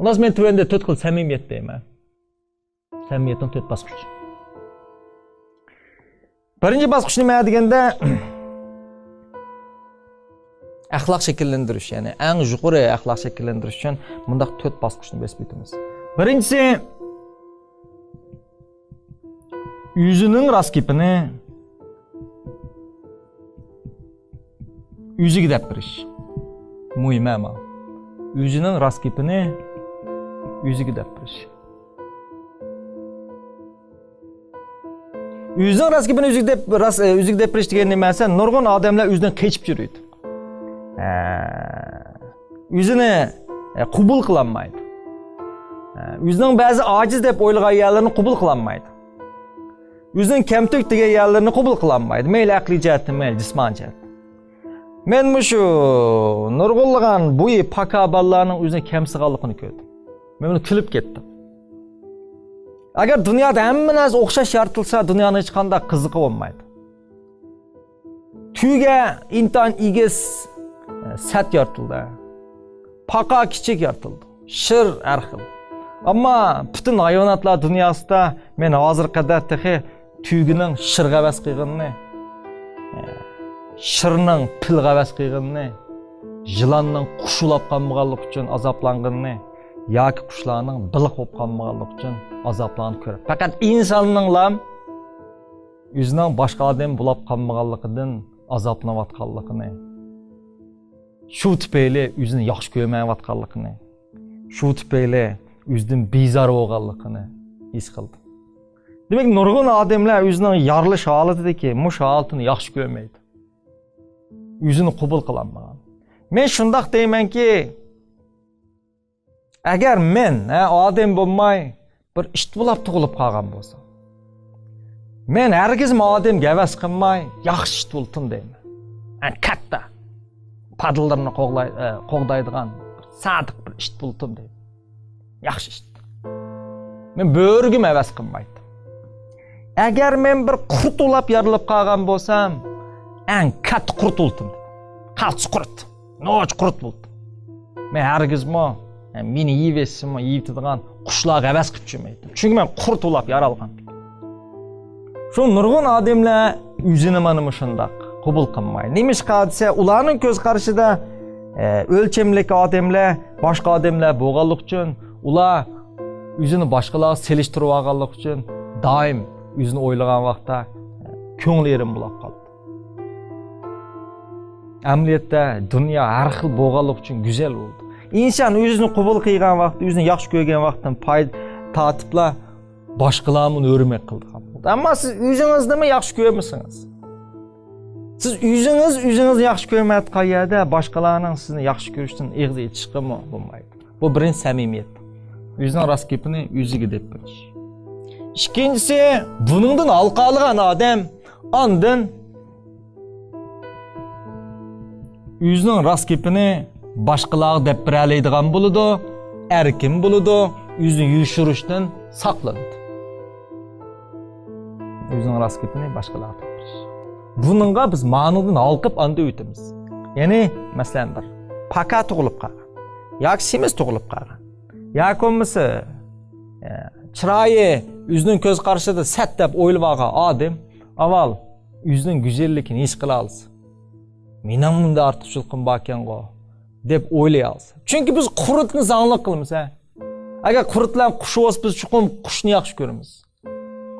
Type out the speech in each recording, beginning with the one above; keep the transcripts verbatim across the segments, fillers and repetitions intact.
خۇلاسە، مەن تۆۋەندە تۆت خىل سەمىمىيەت دەيمەن. سەمىمىيەتنىڭ تۆت باسقۇچى. بىرىنچى باسقۇچ نېمە دېگەندە، ئەخلاق شەكىللەندۈرۈش، يەنى ئەڭ يۇقىرى ئەخلاق شەكىللەندۈرۈش ئۈچۈن مۇنداق تۆت باسقۇچنى بېسىپ ئۆتىمىز. بىرىنچىسى، ئۆزىنىڭ راست گېپىنى ئۆزىگە دەپ بېرىش. مۇھىم ئەمما. ئۆزىنىڭ راست گېپىنى ئۆزىگە دەپ بېرىش. ئۆزىنىڭ راست گېپىنى ئۆزىگە دەپ، راست، ئۆزىگە دەپ بېرىش دېگەن نېمە دېسە، نۇرغۇن ئادەملەر ئۆزىدىن قېچىپ يۈرىدۇ. ئە، ئۆزىنى، ئە، قوبۇل قىلالمايدۇ. ئە، ئۆزىنىڭ بەزى ئاجىز دەپ ئويلىغان يەرلىرىنى قوبۇل قىلالمايدۇ. ئۆزىنىڭ كەمتۈك دېگەن يەرلىرىنى قوبۇل قىلالمايدۇ. مەيلى ئەقلىي جەھەتتىن، مەيلى جىسمانىي جەھەتتىن. مەن مۇشۇ نۇرغۇنلىغان بويى پاكا بالىلارنىڭ ئۆزىنى كەمسىتىدىغانلىقىنى كۆردۈم. مەن بۇنى كۈلۈپ كەتتىم. ئەگەر دۇنيادا ھەممە نەرسە ئوخشاش يارىتىلسا، دۇنيانىڭ ھېچقانداق قىزىقى بولمايدۇ. تۆگە ئىنتايىن ئېگىز، ئە، سەت يارىتىلدى. پاقا كىچىك يارىتىلدى. شىر ھەر خىل. ئەمما پۈتۈن ھايۋاناتلار دۇنياسىدا مەن ھازىرغا قەدەر تېخى تۆگىنىڭ شىرغا ھەۋەس قىلغىنىنى، ئە، شىرنىڭ پىلغا ھەۋەس قىلغىنىنى، يىلاننىڭ قۇش ئۇلاپ قالمىغانلىقى ئۈچۈن ئازابلانغىنىنى ياكى قۇشلارنىڭ بېلىق بولۇپ قالمىغانلىقى ئۈچۈن ئازابلانغىنىنى كۆرۈپ، پەقەت ئىنساننىڭلا ئۆزىنىڭ باشقا ئادەم بولۇپ قالمىغانلىقىدىن ئازابلىنىۋاتقانلىقىنى، شۇ تۈپەيلى ئۆزىنى ياخشى كۆرمەيۋاتقانلىقىنى، شۇ تۈپەيلى ئۆزىدىن بىزار بولغانلىقىنى ھېس قىلدىم. دېمەك، نۇرغۇن ئادەملەر ئۆزىنىڭ يارىلىش ھالىتىدىكى مۇشۇ ھالىتىنى ياخشى كۆرمەيدۇ. ئۆزىنى قوبۇل قىلالمىغان. مەن شۇنداق دەيمەنكى، ئەگەر مەن، ھە، ئادەم بولماي، بىر ئىت بولاپ تۇغۇلۇپ قالغان بولسام، مەن ھەرگىزمۇ ئادەمگە ھەۋەس قىلماي، ياخشى ئىت بولتۇم دەيمەن. ھە، كاتتا، پادىلىرىنى قوغلاي-، ئە، قوغدايدىغان بىر سادىق بىر ئىت بولتۇم دەيمەن. ياخشى ئىت. مەن بۆرىگىمۇ ھەۋەس قىلمايتتىم. ئەگەر مەن بىر قۇرت ئۇلاپ يارىلىپ قالغان بولسام، ئەڭ كاتتا قۇرت بولتۇم. قالتىس قۇرت. نوچى قۇرت بولدى. مەن ھەرگىزمۇ، ھە، مېنى يېيىۋەتسىمۇ، يېيىۋېتىدىغان قۇشلارغا ھەۋەس قىلىپ چۈشمەيتتىم. چۈنكى مەن قۇرت ئۇلاپ يارالغان. شۇ نۇرغۇن ئادەملەر ئۆزىنى مانا مۇشۇنداق قوبۇل قىلماي. نېمىشقا دېسە، ئۇلارنىڭ كۆز قارىشىدا، ئە، ئۆلچەملىك ئادەملەر باشقا ئادەملەر بولغانلىقى ئۈچۈن، ئۇلار ئۆزىنى باشقىلارغا سېلىشتۇرۇۋالغانلىقى ئۈچۈن دائىم ئۆزىنى ئويلىغان ۋاقىتتا، ئە، كۆڭلى يېرىم بولاپ قالىدۇ. ئەمەلىيەتتە دۇنيا ھەر خىل بولغانلىقى ئۈچۈن گۈزەل بولىدۇ. ئىنسان ئۆزىنى قوبۇل قىلغان ۋاقىت، ئۆزىنى ياخشى كۆرگەن ۋاقىتتىن پايدا تارتىپلا باشقىلارمۇ ھۆرمەت قىلىدىغان بولىدۇ. ئەمما سىز ئۆزىڭىزنىمۇ ياخشى كۆرمىسىڭىز، سىز ئۆزىڭىز ئۆزىڭىزنى ياخشى كۆرمەيۋاتقان يەردە باشقىلارنىڭ سىزنى ياخشى كۆرۈشتىن ئېغىز ئېچىشقىمۇ بولمايدۇ. بۇ بىرىنچى سەمىمىيەت. ئۆزىنىڭ راست گېپىنى ئۆزىگە دەپ بېرىش. ئىككىنچىسى، بۇنىڭدىن ھالقالىغان ئادەم ئاندىن ئۆزىنىڭ راست گېپىنى باشقىلارغا دەپ بېرەلەيدىغان بولىدۇ، ئەركىن بولىدۇ، ئۆزىنى يوشۇرۇشتىن ساقلىنىدۇ. ئۆزىنىڭ راست گېپىنى باشقىلارغا دەپ بېرىش. بۇنىڭغا بىز مانىڭدىن ھالقىپ ئاندىن ئۆتىمىز. يەنى، مەسىلەن، بىر پاكا تۇغۇلۇپ قالغان ياكى سېمىز تۇغۇلۇپ قالغان ياكى بولمىسا، ئە، چىرايى ئۆزىنىڭ كۆز قارىشىدا سەت دەپ ئويلىۋالغان ئادەم ئاۋۋال ئۆزىنىڭ گۈزەللىكىنى ھېس قىلالىسا، مېنىڭ بۇنداق ئارتۇقچىلىقىم باركەنغۇ دەپ ئويلىيالىسا. چۈنكى بىز قۇرتنى زاڭلىق قىلىمىز، ھە. ئەگەر قۇرت بىلەن قۇش بولسا، بىز چوقۇم قۇشنى ياخشى كۆرىمىز.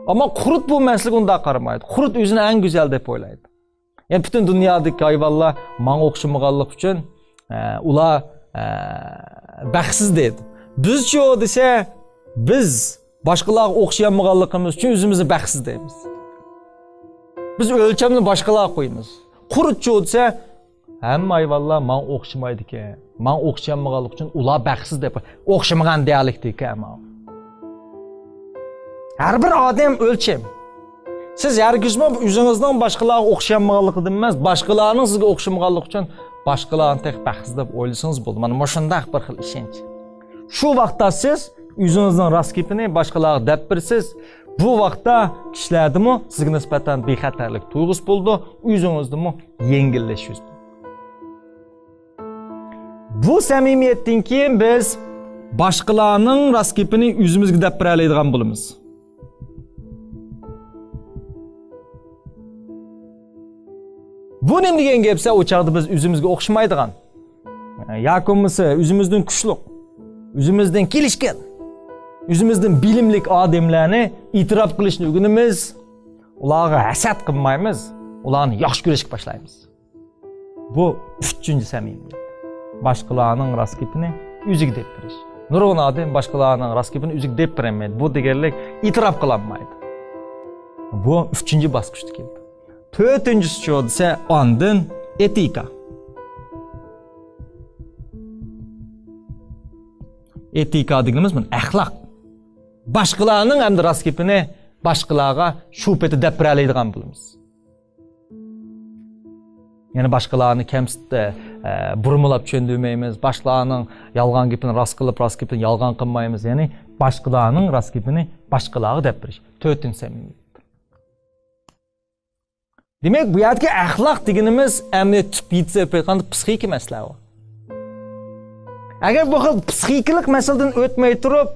ئەمما قۇرت بۇ مەسىلىگە ئۇنداق قارىمايدۇ. قۇرت ئۆزىنى ئەڭ گۈزەل دەپ ئويلايدۇ. يەنى پۈتۈن دۇنيادىكى ھايۋانلار ماڭا ئوخشىمىغانلىقى ئۈچۈن، ئە، ئۇلار، ئە، بەختسىز دەيدۇ. بىزچۇ دېسە، بىز باشقىلارغا ئوخشىيالمىغانلىقىمىز ئۈچۈن ئۆزىمىزنى بەختسىز دەيمىز. بىز ئۆلچەمنى باشقىلارغا قويىمىز. قۇرتچۇ دېسە، ھەممە ھايۋانلار ماڭا ئوخشىمايدىكەن. ماڭا ئوخشىيالمىغانلىقى ئۈچۈن ئۇلار بەختسىز دەپ، ئوخشىمىغان دىيالېكتىكا ماۋۇ. ھەر بىر ئادەم ئۆلچەم. سىز ھەرگىزمۇ ئۆزىڭىزنىڭ باشقىلارغا ئوخشىيالمىغانلىقىدىن ئەمەس، باشقىلارنىڭ سىزگە ئوخشىمىغانلىقى ئۈچۈن باشقىلارنى تېخى بەختسىز دەپ ئويلىسىڭىز بولىدۇ. مانا مۇشۇنداق بىر خىل ئىشەنچ. شۇ ۋاقىتتا سىز ئۆزىڭىزنىڭ راست گېپىنى باشقىلارغا دەپ بېرىسىز. بۇ ۋاقىتتا كىشىلەردىمۇ سىزگە نىسبەتەن بىخەتەرلىك تۇيغۇسى بولىدۇ، ئۆزىڭىزدىمۇ يەڭگىللەش يۈز بېرىدۇ. بۇ سەمىمىيەتتىن كېيىن بىز باشقىلارنىڭ راست گېپىنى ئۆزىمىزگە دەپ بېرەلەيدىغان بولىمىز. بۇ نېمە دېگەن گەپ دېسە، ئۇ چاغدا بىز ئۆزىمىزگە ئوخشىمايدىغان، ياكى بولمىسا ئۆزىمىزدىن كۈچلۈك، ئۆزىمىزدىن كېلىشكەن، ئۆزىمىزدىن بىلىملىك ئادەملەرنى ئېتىراپ قىلىشنى ئۆگىنىمىز. ئۇلارغا ھەسەت قىلمايمىز، ئۇلارنى ياخشى كۆرۈشكە باشلايمىز. بۇ ئۈچىنچى سەمىمىيەت. باشقىلارنىڭ راست گېپىنى ئۆزىگە دەپ بېرىش. نۇرغۇن ئادەم باشقىلارنىڭ راست گېپىنى ئۆزىگە دەپ بېرەلمەيدۇ. بۇ دېگەنلىك ئېتىراپ قىلالمايدۇ. بۇ ئۈچىنچى باسقۇچتا كېلىدۇ. تۆتىنچىسىچۇ دېسە، ئاندىن ئېتىكا. ئېتىكا دېگىنىمىز مانا ئەخلاق. باشقىلارنىڭ ھەمدە راست گېپىنى باشقىلارغا شۇ پېتى دەپ بېرەلەيدىغان بولىمىز. يەنى باشقىلارنى كەمسىتىپ، ئە، بۇرمىلاپ چۈشەندۈرمەيمىز. باشقىلارنىڭ يالغان گېپىنى راست قىلىپ، راست گېپىنى يالغان قىلمايمىز. يەنى باشقىلارنىڭ راست گېپىنى باشقىلارغا دەپ بېرىش. تۆتىنچى سەمىمىيەت. دېمەك، بۇ يەردىكى ئەخلاق دېگىنىمىز ئەمەلىي تۈپ يېتىشىپ ئېيتقاندا پسىخىكا مەسىلە ئۇ. ئەگەر بۇ خىل پسىخىكىلىق مەسىلىدىن ئۆتمەي تۇرۇپ،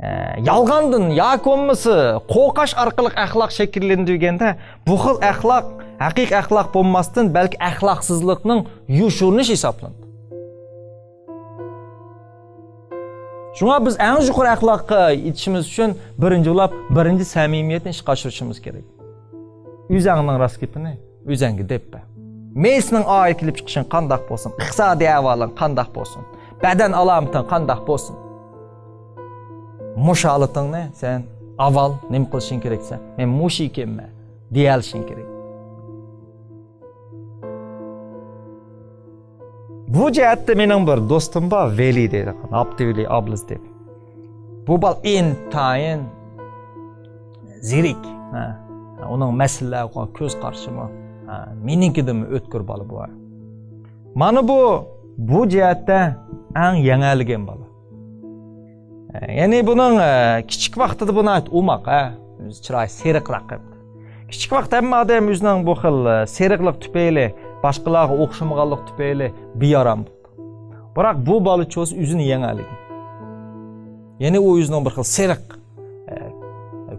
ئە، يالغاندىن ياكى بولمىسا قورقاش ئارقىلىق ئەخلاق شەكىللىنىدۇ دېگەندە، بۇ خىل ئەخلاق ھەقىقىي ئەخلاق بولماستىن، بەلكى ئەخلاقسىزلىقنىڭ يوشۇرۇنۇشى ھېسابلىنىدۇ. شۇڭا بىز ئەڭ يۇقىرى ئەخلاققا يېتىشىمىز ئۈچۈن بىرىنچى بولۇپ، بىرىنچى سەمىمىيەتنى ئىشقا ئاشۇرۇشىمىز كېرەك. ئۆزەڭنىڭ راست گېپىنى ئۆزەڭگە دەپ بەر. مەيسىنىڭ ئائىلە كېلىپ چىقىشىڭ قانداق بولسۇن، ئىقتىسادىي ئەھۋالىڭ قانداق بولسۇن، بەدەن ئالامىتىڭ قانداق بولسۇن، مۇشۇ ھالىتىڭنى سەن ئاۋۋال نېمە قىلىشىڭ كېرەك دېسە، مەن مۇشۇ ئىكەنمەن دېيەلىشىڭ كېرەك. بۇ جەھەتتە مېنىڭ بىر دوستۇم بار، ۋەلى دەيدىغان، ئابدۇۋەلى ئابلىز دەپ. بۇ بالا ئىنتايىن زېرەك. ھە. ئۇنىڭ مەسىلىلەرگە كۆز قارىشىمۇ، ھە، مېنىڭكىدىنمۇ ئۆتكۈر بالا بۇ. مانا بۇ، بۇ جەھەتتە ئەڭ يېڭەلىگەن بالا. يەنى بۇنىڭ، ئە، كىچىك ۋاقتىدا بۇ ناھايىتى ئوماق، ھە، ئۆزى چىرايى سېرىقراق قىلىپتۇ. كىچىك ۋاقىت ھەممە ئادەم ئۆزىنىڭ بۇ خىل، ئە، سېرىقلىق تۈپەيلى، باشقىلارغا ئوخشىمىغانلىق تۈپەيلى بىئارام بولىدۇ. بىراق بۇ بالا چوسا ئۆزىنى يېڭەلىگەن. يەنى ئۇ ئۆزىنىڭ بىر خىل سېرىق، ئە،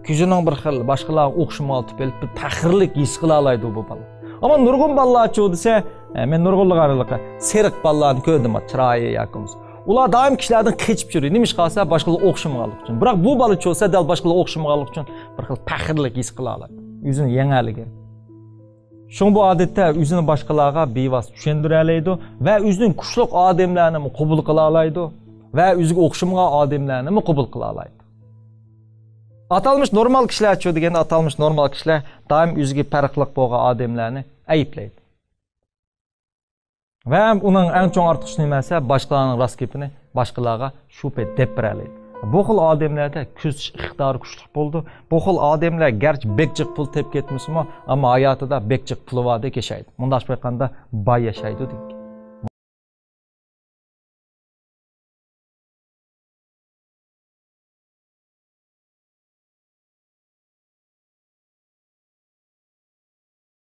كۆزىنىڭ بىر خىل باشقىلارغا ئوخشىمىغانلىق تۈپەيلى بىر پەخىرلىك ھېس قىلالايدۇ بۇ بالا. ئەمما نۇرغۇن بالىلارچۇ دېسە، ئە، مەن نۇرغۇنلىغان ھېلىقى سېرىق بالىلارنى كۆردۈم، چىرايى ياكى بولمىسا. ئۇلار دائىم كىشىلەردىن قېچىپ يۈرىدۇ. نېمىشقا دېسە، باشقىلارغا ئوخشىمىغانلىقى ئۈچۈن. بىراق بۇ بالا چوسا دەل باشقىلارغا ئوخشىمىغانلىقى ئۈچۈن بىر خىل پەخىرلىك ھېس قىلالايدۇ. ئۆزىنى يېڭەلىگەن. شۇڭا بۇ ئادەتتە ئۆزىنى باشقىلارغا بىۋاسىتە چۈشەندۈرەلەيدۇ ۋە ئۆزىدىن كۈچلۈك ئادەملەرنىمۇ قوبۇل قىلالايدۇ ۋە ئۆزىگە ئوخشىمىغان ئادەملەرنىمۇ قوبۇل قىلالايدۇ. ئاتالمىش نورمال كىشىلەرچۇ دېگەندە، ئاتالمىش نورمال كىشىلەر دائىم ئۆزىگە پەرقلىق بولغان ئادەملەرنى ئەيىبلەيدۇ. ۋە ئۇنىڭ ئەڭ چوڭ ئارتۇقچىلىقى نېمە دېسە، باشقىلارنىڭ راست گېپىنى باشقىلارغا شۇ پېتى دەپ بېرەلەيدۇ. بۇ خىل ئادەملەردە كۆزىتىش ئىقتىدارى كۈچلۈك بولىدۇ. بۇ خىل ئادەملەر گەرچە بەك جىق پۇل تېپىپ كەتمىسىمۇ، ئەمما ھاياتىدا بەك جىق پۇلى باردەك ياشايدۇ. مۇنداقچە ئېيتقاندا، باي ياشايدۇ دېگەن.